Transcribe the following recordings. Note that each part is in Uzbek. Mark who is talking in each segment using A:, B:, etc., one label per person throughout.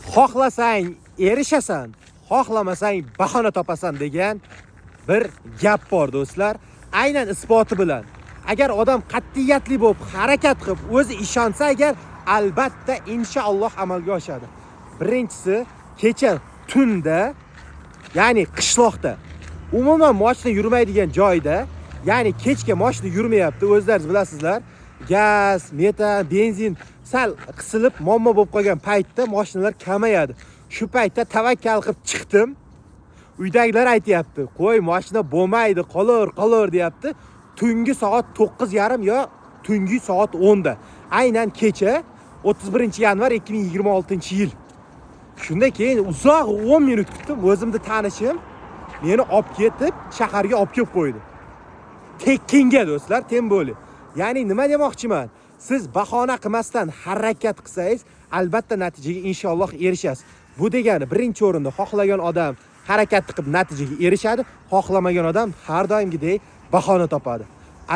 A: Xohlasang erishasan, xohlamasang bahona topasan degan bir gap bor, do'stlar. Aynan isboti bilan. Agar odam qat'iyatli bo'lib harakat qilib, o'zi ishonsa agar, albatta inshaalloh amalga oshadi. Birinchisi, kecha tunda, ya'ni qishloqda umuman moshina yurmaydigan joyda, ya'ni kechga moshina yurmayapti, o'zlaringiz bilasizlar. Gaz, metan, benzin sal qisilib muammo bo'lib qolgan paytda moshinalar kamayadi. Shu paytda tavakkal qilib chiqdim. Uydagilar aytyapti, "Qo'y, moshina bo'lmaydi, qolur, qolur" deyapti. Tungi soat 9:30 yo tungi soat 10 da. Aynan kecha 31-yanvar 2026-yil. Shundan keyin uzoq 10 minut kutdim. O'zimni tanishim meni olib ketib, shaharga olib kelib qo'ydi. Tekinga, do'stlar, тем более. Ya'ni nima demoqchiman? Siz bahona qilmasdan harakat qilsangiz, albatta natijaga inshaalloh erishasiz. Bu degani, birinchi o'rinda xohlagan odam harakat qilib natijaga erishadi, xohlamagan odam har doimgidek bahona topadi.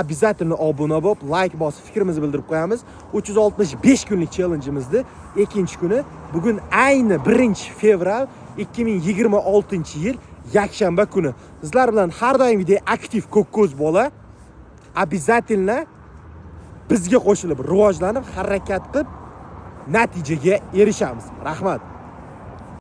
A: Обязательно obuna bo'lib, layk bosib, fikrimizni bildirib qo'yamiz. 365 kunlik challenge'imizni ikkinchi kuni bugun, ayni 1-fevral 2026-yil yakshanba kuni. Sizlar bilan har doimgidek aktiv ko'kko'z bola. Обязательно bizga qo'shilib, rivojlanib, harakat qilib natijaga erishamiz. Rahmat.